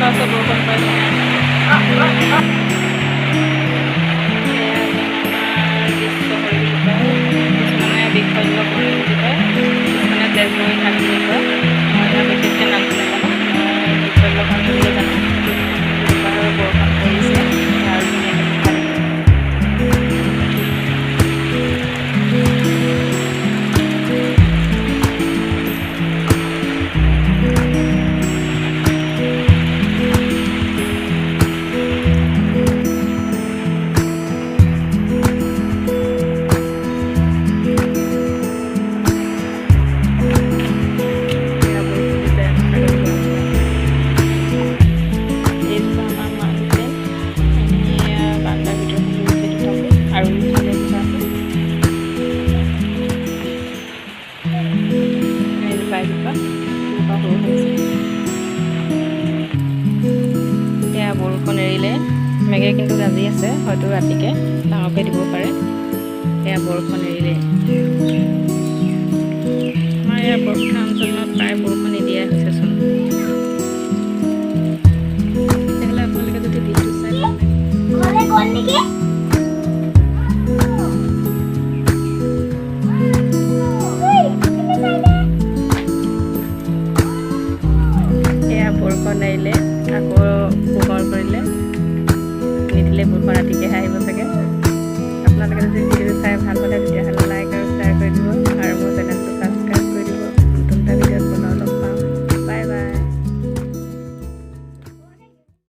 আছে বৰষুণ পাইছে। এয়া আমাৰ বিশ্বহৰি বুলি কয়, কিছুমানে বিশল্যকৰণী বুলি কয়, কিছুমানে তেজময়ী ঘাট বুলি কয়। মই ইমান বিশেষকৈ নামটো নাজানো, মই বিশল্যকৰণী বুলি জানো। আৰু বৰষুণ পৰিছে আৰু ধুনীয়াকৈ দেখা দিছে। এয়া বৰষুণ দিছে, ছাগলী গঁৰালটো। এইজোপা আমাৰ মানি প্লেণ্ট। আমি এয়া বাৰাণ্ডাৰ ভিতৰত ৰুইছে দুটাকৈ আৰু ইফালে এজোপা আছে। এজোপা এজোপা এজোপা সৰু হৈ আছে। এয়া বৰষুণ এৰিলে। মেঘে কিন্তু গাজি আছে, হয়তো ৰাতিকে ডাঙৰকৈ দিব পাৰে। এয়া বৰষুণ এৰিলে। আমাৰ ইয়াৰ বৰপথাৰ অঞ্চলত প্ৰায় বৰষুণ নিদিয়াই হৈছেচোন। তেতিয়াহ'লে আপোনালোকে যদি ভিডিঅ'টো চাই ভাল লাগে ঘৰলে গ'ল নেকি? ঐ, চাই দে। এয়া বৰষুণ এৰিলে, আকৌ পোহৰ কৰিলে। নিদিলে বৰষুণ, ৰাতিকেহে আহিব চাগে। আপোনালোকে যদি ভিডিঅ'টো চাই ভাল পালে, তেতিয়াহ'লে লাইক আৰু শ্বেয়াৰ কৰি দিব।